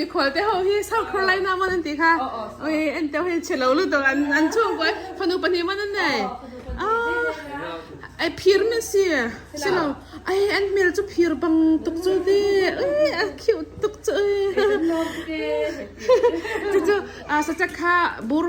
mikhual te ho hi South Carolina mawn an tih kha ui en te ho hi chhe lo lutuk an an chhungkaw fanu pahnih mawn an nei ai phir min si si lo ai an hmel chu phir bang tuk chu ti ui a cute tuk chu ui chu chu sachek kha bur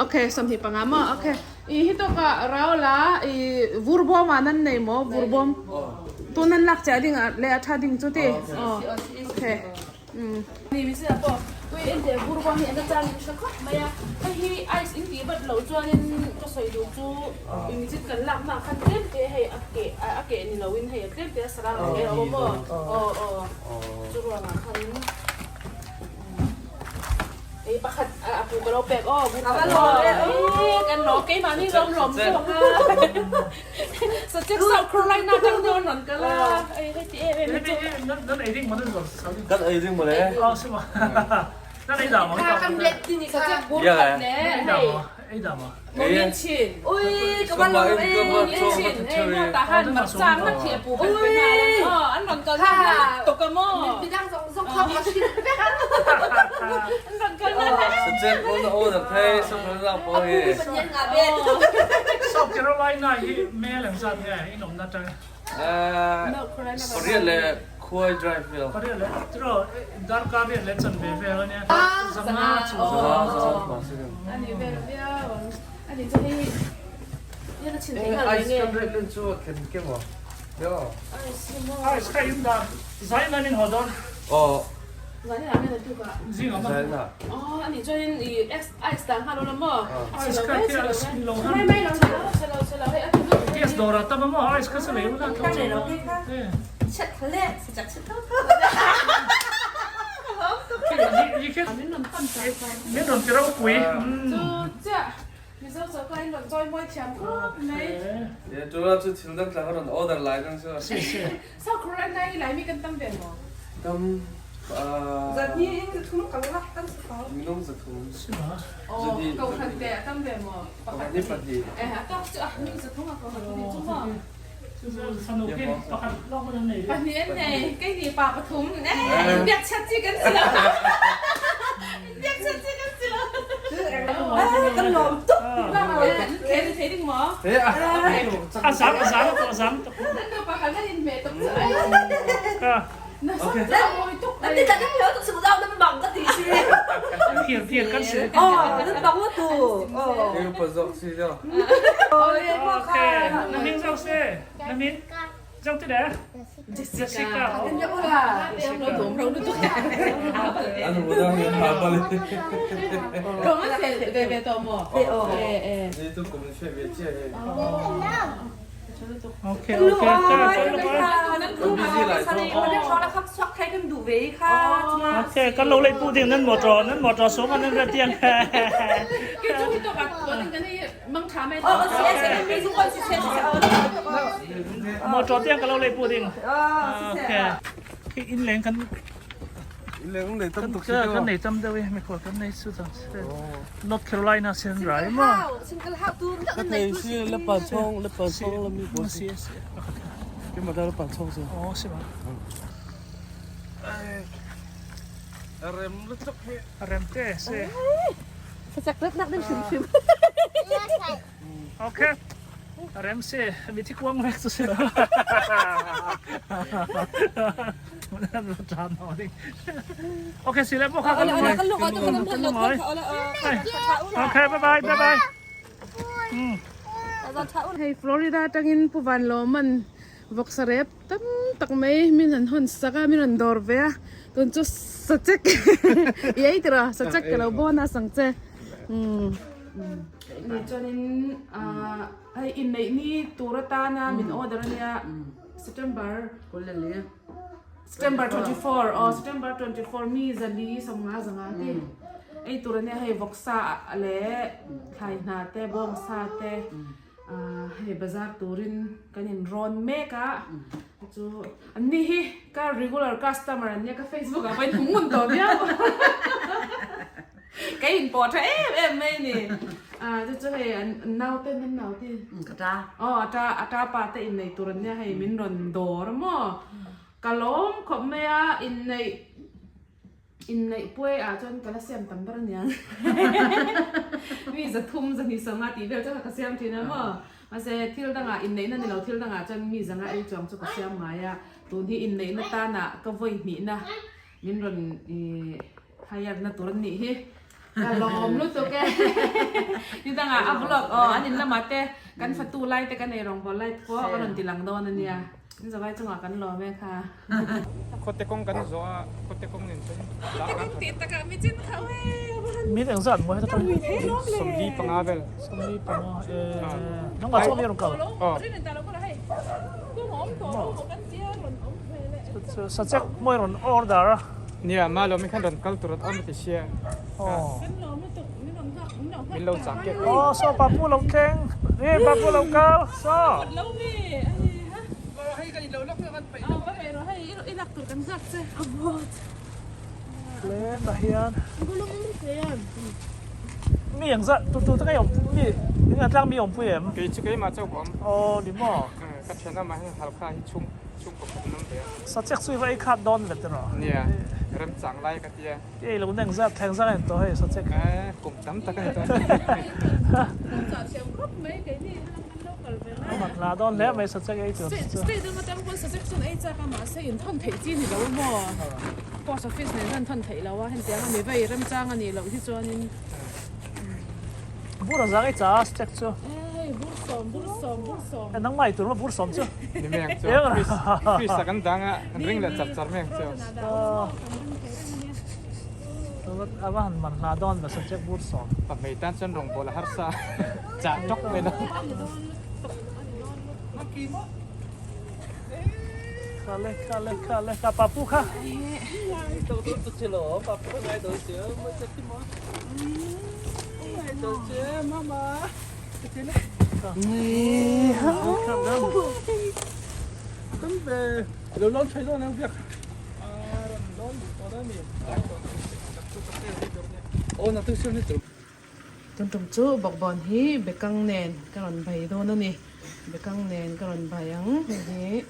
Okay, 25 maw? Okay. I hi tawkah rau la i vurbawm ah nan nei maw? Vurbawm. Tu nan lak chiah ding ah le a tha ding chu ti. Oh. Okay. Mm. Ni mi sina pawh ui en teh vurbawm hi an chan hre khawp mai a. Hei hi ice in tih vat loh chuanin ka sawi duh chu in kan lak hma khan tlem te hei a keh a keh ni loin hei a tlem te a sarang ang e a awm maw? Aw aw. Chu ruangah khan Ei pakhat a pu ka lo pek aw bu khat aw kan lo keimahni lawm lawm zawk a Sachek South Carolina tang dawn rawn kal a ei hei ti em em hi chu Nan ei ding maw nan zawr sa Kan ei ding maw le Aw si maw Nan ei dah maw Sachek bur khat le hei Ei dah maw Momin chin Ui ka va lawm e Momin chin hei maw tahan marcha ngat hi a pu kan pe hna la aw an rawn kal na tuk a maw Midang zong zong kha ka hrin vek an rawn kal na Sachek on order thei South Carolina pawl hi Pathian nga ben South Carolina hi mel ang zat nge in awm na tang Pariat le khuai drive vel Pariat le tiro darkar riat le chanve vel ania zanga chu Ani vel viau ang ani chu hei nia ka chhin thei nghal mai nge. Ice kan rate len chu a khen ke maw? Yo. Ice hi maw? Ice kha in dan zai nan in haw dawn. Aw. Zai nan ah tuk ah. Zing ah ma. Zai na. Aw ani chuan in i ice dah nghal ula maw? Ice kha khi a sin lo han. Mai mai lo chhe lo chhe lo chhe lo hei a ti lut. Gas dawr ah tam a maw ice kha sa lei ula tho chu. Chet thale chak chet tho tho. Min rawn ti ropui. Chu chiah Mizo choka in rawn chawi mawi thiam khawp mai. Tura chu thil dang tlang a rawn order lai dang chu. Si si. South Korea nai lai mi kan tam ve maw? Tam Zahnih in zathum kan lak kan si ko. Minung zathum. Si ma. Aw kohhran te a tam ve maw? Pakhat ni pahnih. Eh a tawk chu a minung zathum a kohhran pahnih chu maw? Pahnih an nei, keini pa pathum eh inbiakchhiat chi kan si lo. Inbiakchhiat chi kan si lo. Kan lawm tuk. Thei thei ding maw? A zang a zang a zang tuk. Nan nupa kha nan inhmeh tuk chu ai. Nan ti tlan nan pheu tuk si mu nan bang ka ti si. Phir phir kan si. Oh, nan bang lo tu. Oh. Hei upa zawk si jo. Okay. Na min zawk se. Na min. Zawk ti de. Jessica. Jessica. An ru dang in ha bal. Rong an fel ve ve to mo. Eh eh. Ni tu kum fe ve che he. Okay okay. Okay, kan lo lei pu ding nan motor nan motor so man nan ra tiang. Motor tiang ka lo lei pu ding. Okay. In leng kan In leng nei tam tuk si kan nei tam deuh i mikhual kan nei su cang. North Carolina sin rai ma. Ka thei si le pa chong le pa chong la mi bo si. Ke ma da le pa chong si. Oh si ma. Rem lu tuk hi. Rem te si. Sacak rat nak din hrim hrim. Okay. Rem si mi thi kuang vek chu si. Okay, si le mo kha kan lu. Okay, bye bye, bye bye. Hei Florida atangin Pu Van Lawman vawksa rep tam tak mai min han hawn sak a min rawn dawr ve a tun chu sachek i ei tiraw sachek ka lo bonus ang che umm ni chuanin ahh hei inneih ni tur atana min order ania September September 24 aw September 24 mi zali sawmnga zanga te ei tur ania hei vawksa leh thlai hna te bawngsa te ah hei bazar turin kan in rawn mek a chu an ni hi ka regular customer an nia ka facebook ah pawhin hmu ngun tawh viau ka in pawh tha em em mai a ni ah chu chu hei an naute an naute ka ta aw a ta a ta pa te innei tur an nia hei min rawn dawr a maw ka lawm khawp mai a inneih. Inneih puai ah chuan ka la siam tam ber aniang. Mi zathum zahnih sawmnga tih vel chuan ka siam thin a maw. Mahse thil dangah inneihna ni lo thil dangah chuan mi zanga ei chuang chu ka siam ngai a. Tun hi inneihna tanah ka vawi hnihna min rawn ih hire na tur an nih hi. Ka lawm lutuk e. Ni dangah a vlog aw an in lamah te kan fatu lai te kan ei rawngbawl lai te pawh ka rawn ti lang dawn ania. In zavai chungah kan lawm e kha. Khawte kawng kan zawh a, khawte kawng nen chuan Khawte kawng tih takah mi chin kha e a va han Min engzat maw heta ui thei lawm le. 45 vel. 45 e nangmah chuan mi rawn kal. Aw. Rin in ta lo kawr a hei kawng a awm tawh lo maw kan tia rawn awm ve leh. Sachek mawi rawn order a. Nia ma lo mi khan rawn kal tur an awm a ti sia. Aw. Kan lawm lutuk min rawn nghak min lo nghak Min lo chak kep. Aw saw papu lo thleng e papu lo kal saw. Lo mi a ni ha. Hei kan in lo lawk kan peih. Aw va peih rawh hei i lak tur kan nghak che. A vawt. Tlem ah hian. Mi eng zat tu tu te nge awm mi eng ah tlang mi awm pui em? Kei chu keimah chauh ka awm. Aw ni maw? Ka thian amah hian halkha hi chhung chhungkaw khat an awm ve a. Sachek chu i va ei khat dawn ve tiraw? Nia, remchang lai ka tia. I ei lo neng zat thleng zang a ni tawh hei sachek. Eh, kum tam tak a ni tawh. Chah thiam khawp mai keini helam kan lo kal ve lai a. A mak hla dawn hle mai sachek ei tur chu. State dang atang pawn sachek chuan ei chak a mahse inthawn theih chi ni lo a maw? Post office nen hian thawn theih lo a hentiang a mi vei remchang a nih loh hi chuanin. Bur a zang ei cha a sachek chu. Eh hei bur sawm bur sawm bur sawm. Eh nangmah ei tur maw bur sawm chu. Ni mai ang chu. Fridge ah kan dang a kan ring leh char char mai ang chu. A va han man hla dawn ve sachek bur sawm. Pahmei tan chuan rawngbawl a harsa chah tawk mai lo. Kha le kha le kha le kha papu kha. Tun tum chu bawkbawn hi bekang nen ka rawn bai dawn a ni. Bekang nen ka rawn bai ang hei hi.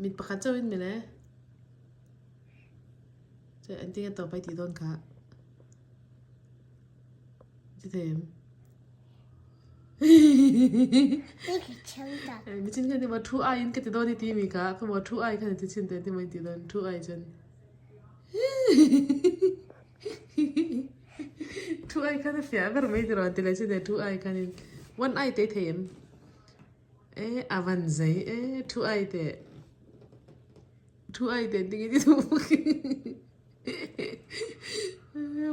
Mit pakhat chauh in mil e. Che engtin nge tawp ai tih dawn kha. Ti thei em? Michin khan emaw thu aiin ka ti dawn i ti mi kha ka maw thu ai khan i ti chhin teh emaw i ti dawn thu ai chuan thu ai khan a fiah ber mai tiraw ti leh chin e thu ai khanin one eye te i thei em? E a van zei e thu ai teh thu ai teh tinge ti duh bawk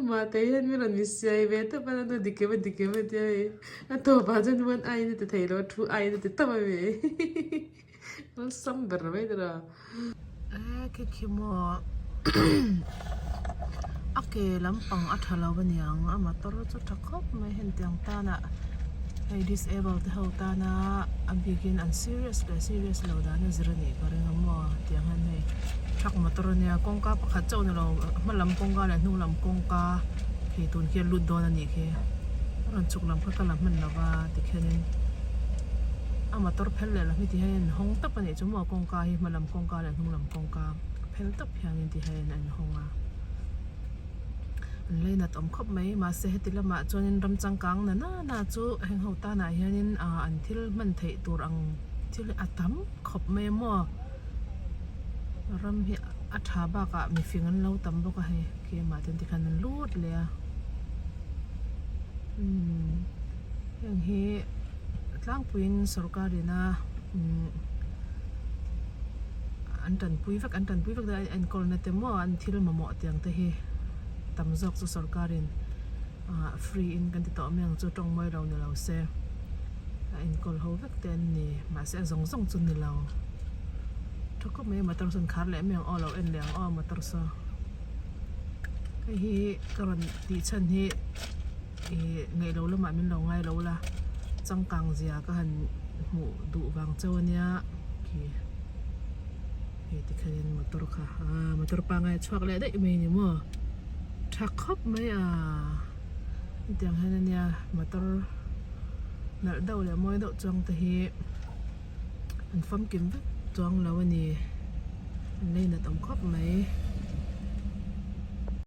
Mah te hian min rawn siai ve tawp a nu dik em a dik em a tia hei a tawpah chuan one eye in a ti thei lo a two eye in a ti tawp a mi awlsam ber mai tiraw. E khi khi maw a ke lampang a tha lo aniang a motor chu tha khawp mai hetiang tana hei disable te ho tana a bikin an serious leh serious lo dan a zir anih ka ring a maw tiang hian hei truck motor ania kawngka pakhat chauh ni lo hma lam kawngka leh hnung lam kawngka khi tun khi a lut dawn anih khi a rawn chhuk lam kha ka la hman lo va tikhianin a motor phel leh lam hi ti hian a inhawng tawp anih chu maw kawngka hi hma lam kawngka leh hnung lam kawngka phel tawp hianin ti hian a inhawng a. An leinat awm khawp mai mahse heti lamah chuanin ram changkang na na na chu heng ho tanah hianin ah an thil hman theih tur ang thil a tam khawp mai a maw ram hi a tha bakah mifing an lo tam bawk a hei keimah ten tikhan an lut leh a umm heng hi tlangpuiin sorkar ina umm an tanpui vek an tanpui vek dawn a enkawlna te maw an thil mamawh tiang te hi tam zawk chu sorkarin ah free in kan ti tawh mai ang chu tawng mawi lo ni lo se a enkawl ho vek te an ni mahse a zawng zawng chu ni lo tha khawp mai a motor sawn khar leh mai ang aw lo en leh ang aw motor saw hei hi ka rawn tih chhan hi ih ngaih lo lamah min lo ngai lo la changkang zia ka han hmuh duh vang chauh ania khi hei tikhianin motor kha aaa motor pangngai a chhuak leh daih mai a ni maw tha khawp mai a hetiang hian ania motor nalh deuh leh mawi deuh chuang te hi an famkim vek chuang lo a ni an lei nat awm khawp mai.